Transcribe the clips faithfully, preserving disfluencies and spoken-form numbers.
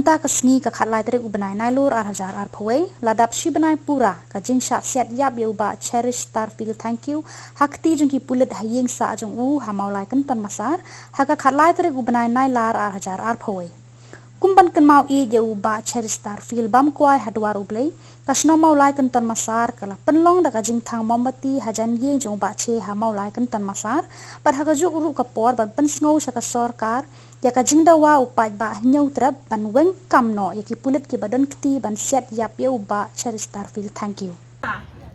Mynta ka sngi ka khatlai tarik u bnai Nailur ar hajar arphew wei, la dap shi bnai pura ka jingshah siat ïap ïa u Bah Cherish Tarfield Thangkhiew ha kti jong ki pulit ha ïing sah jong u ha Mawlai Kynton Massar ha ka khatlai tarik u bnai Nailar ar hajar arphew wei. Kum ban kynmaw ïa u Bah Cherish Tarfield bam kwai ha dwar U Blei, ka shnong Mawlai Kynton Massar ka la pynlong da ka jingthang mombati hajan ïing jong u Bah Che ha Mawlai Kynton Massar, bad ha kajuh ruh ka por ban pynsngew sha ka sorkar ïa ka jingdawa u paidbah Hynñiewtrep ban weng kam noh ïa ki pulit kiba don kti ban siat ïap ïa u Bah Cherish Tarfield Thangkhiew.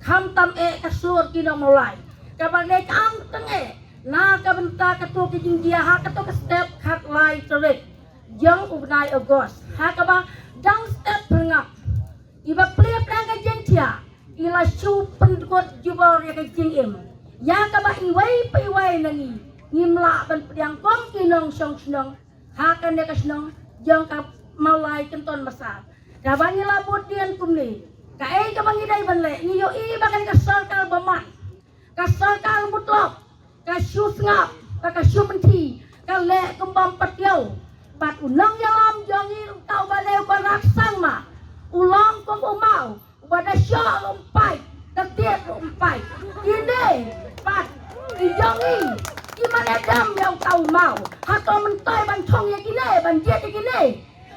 Khamtam eh ka sur ki nong Mawlai kaba dei kam tang eh na ka bynta kato ka jingjia ha kato ka step khatlai tarik jong u bnai August ha kaba dang step pyrngap. Iba plie pyrang ka jingthiah i la shu pyndkut jubor ïa ka jingim ïa kaba iwei pa iwei na ngi ngim lah ban pdiang kum ki nongshong shnong ha kane ka shnong jong ka Mawlai Kynton Massar. Kaba ngi la bud dien kumne, kaei kaba ngi dei ban leh? Ngi ïohi ba kane ka sorkar ba man, ka sorkar mutlop, ka shu sngap bad ka shu mynthi, ka leh kum bym pat ïoh. Bad u nongïalam jong ngi uta uba dei u Conrad Sangma u long kum u maw uba da shoh ruh um pait, da tied ruh um pait. Kine pat ki jong ngi ki mane dam ïa uta u maw. Hato myntoi ban thong ïa kine, ban jied ïa kine?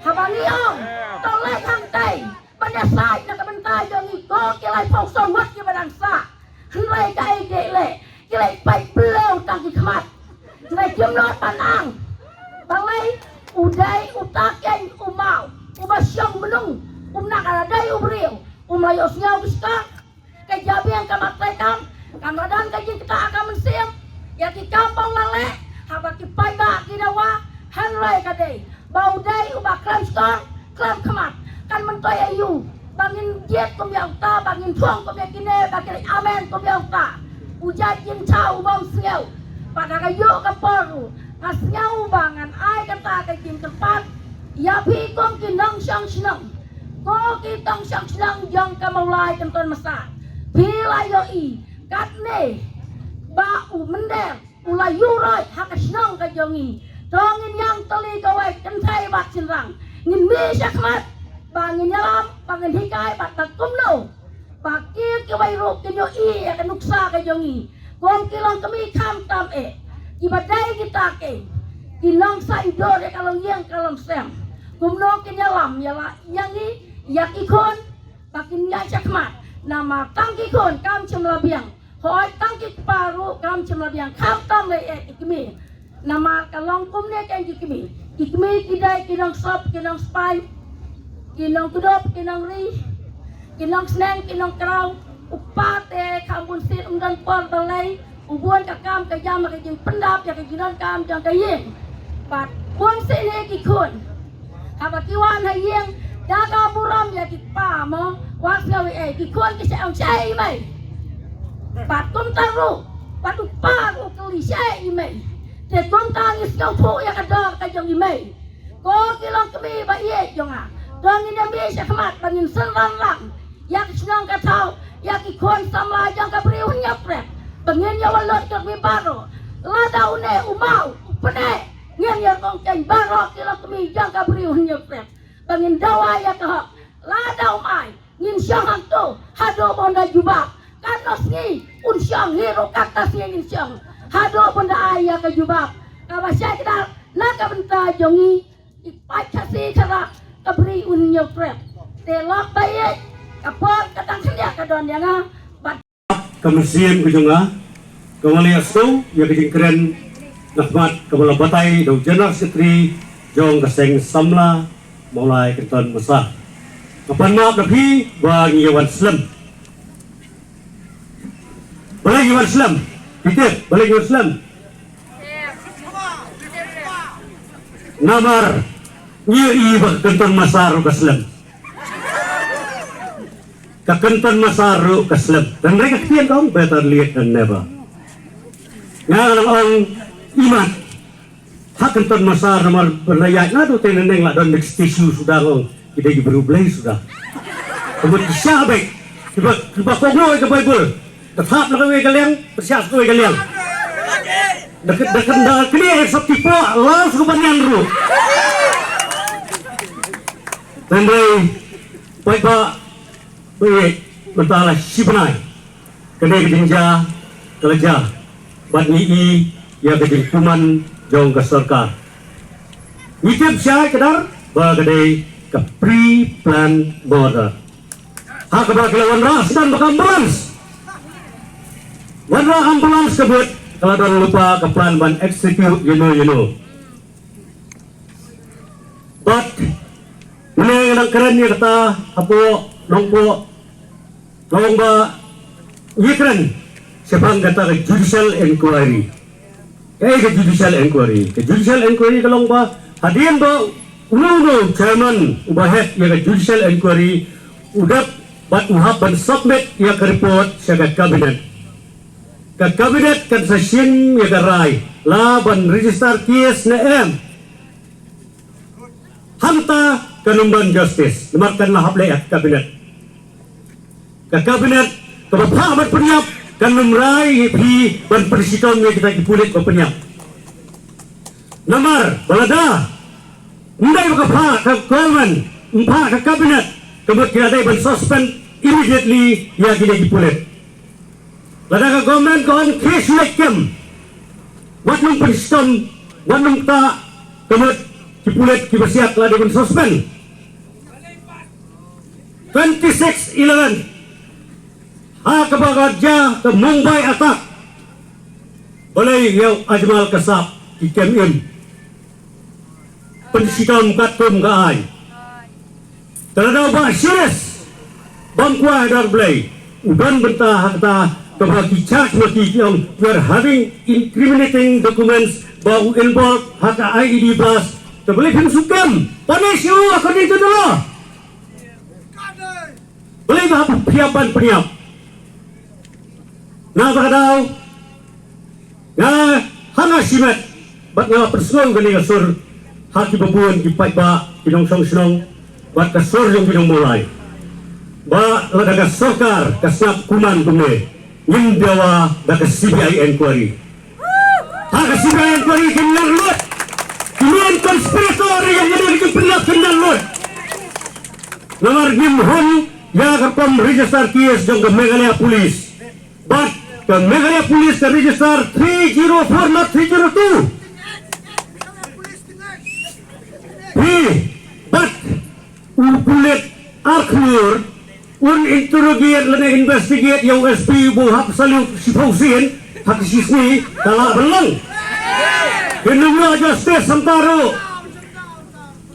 Haba ngi ong to leh hangtai ban ïasaid na ka bynta jong ngi, ko ki laiphew saw ngut kiba dang sah. Hynrei kaei ki leh? Ki leh pait blew tang ki khmat. Hynrei kim nud ban ang. Balei? U dei uta keiñ u maw uba shong mynno, um nang ka la dei u briew um la ïohsngew ki shkor. Ka jabieng ka mat treikam, ka madan ka jingktah ka mynsiem ïa ki kam ba u la leh. Haba ki paidbah ki dawa, hynrei ka dei ba u dei uba khlem shkor khlem khmat. Kan myntoi aïu ba ngin jied kum ïa uta, ba ngin thong kum ïa kine, ba ki leh amen kum ïa uta? U jait jingthaw u bym sngew. Bad ha kajuh ka por ruh nga sngew ba ngan ai kata ka jingkyrpad ïa phi kum ki nongshong shnong, ko ki nongshong shnong jong ka Mawlai Kynton Massar. Phi la ïohi katne ba u mynder u la ïuh roi ha ka shnong ka jong ngi. To ngin ïam tylli kawei kynthei bad shynrang, ngin mih shakhmat ba ngin ïalam, ba ngin hikai bad ba kumno ba ki kiwei ruh kin ïohi ïa ka nuksa ka jong ngi. Kum ki longkmie khamtam eh kiba dei kita ki, ki nongsaiñdur ïa ka longïing ka longsem, kumno kin ïalam ïa la ïa ngi, ïa ki khun ba kin ïaid shakhmat? Namar tang ki khun kam shym la biang. Hooid, tang ki kpa ruh kam shym la biang, khamtam eh ki kmie. Namar ka long kumne keiñ ki kmie. Ki kmie ki dei ki nongsop, ki nongspain, ki nongkdup, ki nongri, ki nongsneng, ki nongkraw. U kpa te kham bun sien um don por ba leh, u bun ka kam ka jam ka jingpyndap ïa ka jingdonkam jong ka ïing. Bad bun sien ki khun haba ki wan ha ïing da ka burom ïa ki kpa mo, wat sngew ei ei, ki khun ki sa ong shaei i mei. Bad kumta ruh bad u kpa ruh u kylli shaei i mei. Te kumta ngi sngewthuh ïa ka dor ka jong i mei. Ko ki longkmie ba ïeit jong nga, to ngin ïa mih shakhmat ba ngin synran lang ïa ka shnong ka thaw, ïa ki khun samla jong ka Bri u Hynñiewtrep, ba ngin ïa walot ka kmie baroh. Lada une u maw u pyneh, ngin ïa rung keiñ baroh ki longkmie jong ka Bri u Hynñiewtrep ba ngin dawa ïa ka hok. Lada um ai, ngin shong hangto haduh ban da jubab. Katno sngi un shong hi ruh, kata sngi ngin shong haduh ban da ai ïa ka jubab. Kaba shai kdar na ka bynta jong ngi ki paid Khasi Khara ka Bri u Hynñiewtrep. Te lok ba ïeit, ka por ka dang khyndiat ka don ïa nga bad ka mynsiem ka jong nga, ka wan ïa sngewthuh ïa ka jingkren na khmat kaba la batai da u General Secretary jong ka Seng Samla Mawlai Kynton Massar. Nga pan map na phi ba ngi ïa wan slem. Balei ngi wan slem? Phi tip balei ngi wan slem? Namar ngi ïohi ba ka Kynton Massar ruh ka slem. Ka Kynton Massar ruh ka slem. Hynrei ka ktien ka ong better late than never. Nga la ong imat ha Kynton Massar namar ba la ïaid naduh te naneng la don next issue suda, ong ki dei ki bru Blei suda. Ka mut ki shah beit kiba, kiba kohnguh ïa ka Baibl. Ka thap na kawei ka liang, ka shah sa kawei ka liang. Da ka, da ka, da ka kane sop ki poh la sa ka banyan ruh. Hynrei paidbah, mynta la shi bnai kane ka jingjia ka la jia bad ngi i ïa ka jingkuman jong ka sorkar. Ngi tip shai kdar ba ka dei ka pre-planned murder. Ha kaba ki la wanrah sdang ba ka ambulance, wanrah ambulance ka bud ka la don lypa ka plan ban execute ïano ïano. Bad mynne nga dang kren ïa kata hapoh Nongpoh, ka long ba ngi kren shaphang kata ka judicial inquiry. Kaei ka judicial inquiry? Ka judicial inquiry ka long ba hadien ba uno uno chairman uba head ïa ka judicial inquiry u dep bad u hap ban submit ïa ka report sha ka cabinet. Ka cabinet kan sa shim ïa ka rai la ban register case ne em. Hangta kan ym don justice namar kan la hap leh ïa ka cabinet. Ka cabinet kaba phah ban pynïap kan ym rai ïa phi ban pynshitom ïa kita ki pulit ba pynïap. Namar ba lada ym dei ba ka phah ka government, ym phah ka cabinet, ka mut ki la dei ban suspend immediately ïa kine ki pulit. Lada ka government ka ong khie shu leit kem, wat nym pynshitom, wat nym ktah, ka mut ki pulit kiba siat la dei ban suspend. Twenty six eleven, ha kaba ka jia ka Mumbai attack, balei ïa u Ajmal Kasab ki kem im? Pynshitom katkum ka aiñ. Te lada u Bah Shiris bym kwah ha ka dor Blei, u don bynta ha kata kaba ki charge ma ki ki ong, "You are having incriminating documents ba u involve ha ka I E D blast." Te balei phim shu kem? Punish u according to the law. Balei ba hap phi hap ban pynïap? Na kata ka daw nga hap nga shimet bad nga la pynsngew kane ka sur ha kiba bun ki paidbah, ki nongshong shnong bad ka sur jong ki nong Mawlai, ba lada ka sorkar ka sngap kuman kumne, ngin dawa da ka C B I inquiry. Ha ka C B I inquiry kin nar lut. Ki main conspirator ïa kane ka jingpynïap kin nar lut. Namar ngim hun ïa ka rukom register case jong ka Meghalaya Police. Bad ka Meghalaya Police ka register three zero four, not three zero two. Hi, bad u pulit ar khlur un interrogate lane investigate ïa u S P ba hap salute shiphew sien ha ka shisngi, ka lah ban long. Phin ym ïoh justice hangta ruh.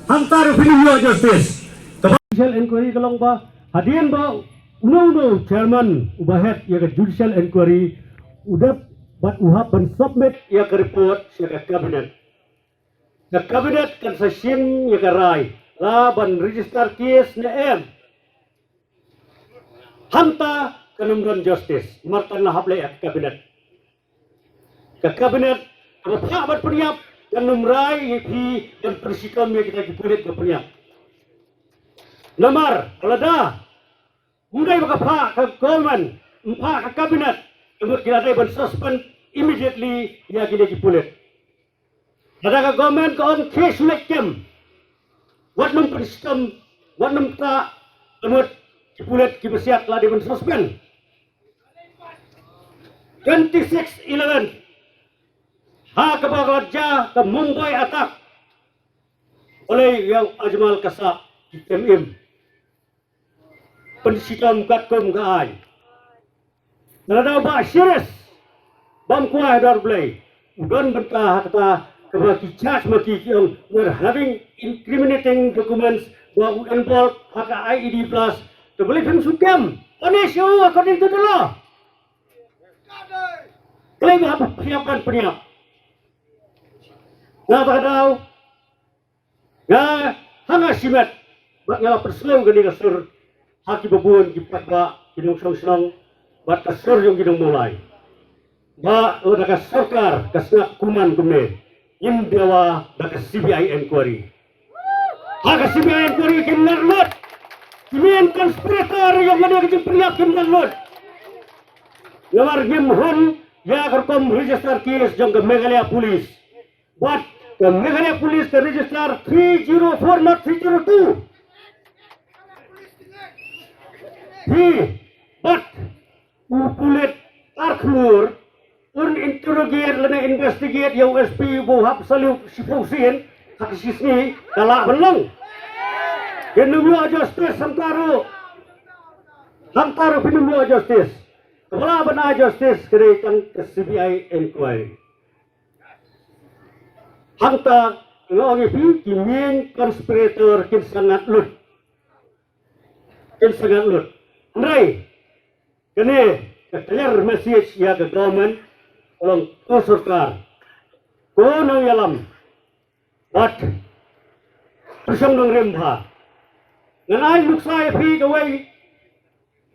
Hangta ruh phin ym ïoh justice. Kaba judicial inquiry ka long ba hadien ba uno uno chairman uba head ïa ka judicial inquiry u dep bad u hap ban submit ïa ka report sha ka cabinet. Ka cabinet kan sa shim ïa ka rai la ban register case ne em. Hangta kan ym don justice namar kan la hap leh ïa ka cabinet. Ka cabinet kaba phah ban pynïap kan ym rai ïa phi ban pynshitom ïa kita ki pulit ba pynïap. Namar lada ym dei ba ka phah ka government, ym phah ka cabinet, ka mut ki la dei ban suspend immediately ïa kine ki pulit. Lada ka government ka ong khie shu leit kem, wat nym pynshitom, wat nym ktah, ka mut ki pulit kiba siat la dei ban suspend. Twenty six eleven, ha kaba ka la jia ka Mumbai attack, balei ïa u Ajmal Kasab ki kem im? Pynshitom katkum ka aiñ. Lada u Bah Shiris bym kwah ha dor Blei, u don bynta ha kata kaba ki charge ma ki ki ong, "You are having incriminating documents ba u involve ha ka I E D blast." Te balei phim shu kem? Punish u according to the law. Balei ba hap phi hap ban pynïap? Na kata ka daw nga hap nga shimet bad nga la pynsngew kane ka sur ha kiba bun ki paidbah, ki nongshong shnong bad ka sur jong ki nong Mawlai, ba lada ka sorkar ka sngap kuman kumne, ngin dawa da ka C B I inquiry. Ha ka C B I inquiry kin nar lut. Ki main conspirator ïa kane ka jingpynïap kin nar lut. Namar ngim hun ïa ka rukom register case jong ka Meghalaya Police. Bad ka Meghalaya Police ka register three zero four, not three zero two. Hi, bad u pulit ar khlur un interrogate lane investigate ïa u S P uba hap salute shiphew sien ha ka shi sngi, ka lah ban long. Phin ym ïoh justice hangta ruh. Hangta ruh phin ym ïoh justice. Kaba lah ban ai justice ka dei tang ka C B I inquiry. Hangta nga ong ïa phi, ki main conspirator kin sa ngat lut. Kin sa ngat lut. Hynrei kane ka clear message ïa ka government, ka long ko sorkar, ko nongïalam, bad to shong nongrim bha. Ngan ai nuksa ïa phi kawei,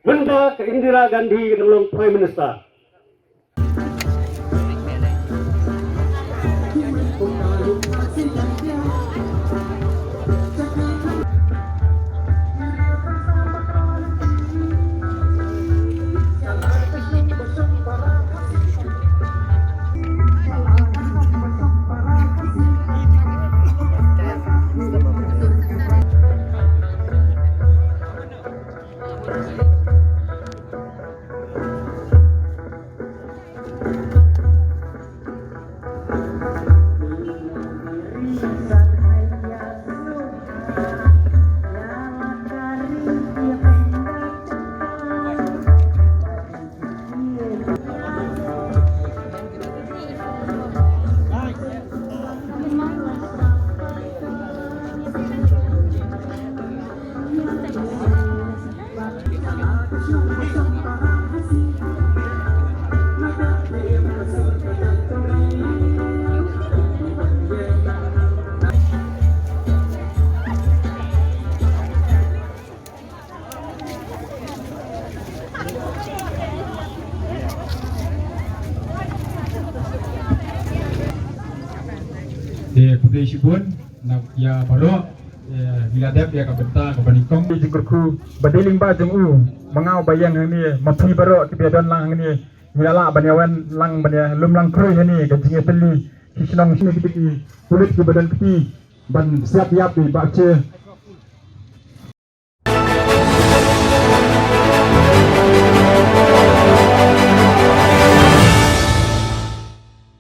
mynba ka Indira Gandhi ka dang long Prime Minister. Te khublei shibun na ïa baroh, eh, ngi la dep ïa ka bynta kaba nyngkong. Jingkyrkhu ba dei lyngba jong u ma nga uba ïeng hangne, ma phi baroh kiba don lang hangne, ngi la lah ban ïa wan lang ban ïa lum lang khrui hangne ka jingïatylli sha shnong sha ki pulit kiba don kti ban siap ïap ïa i Bah Che.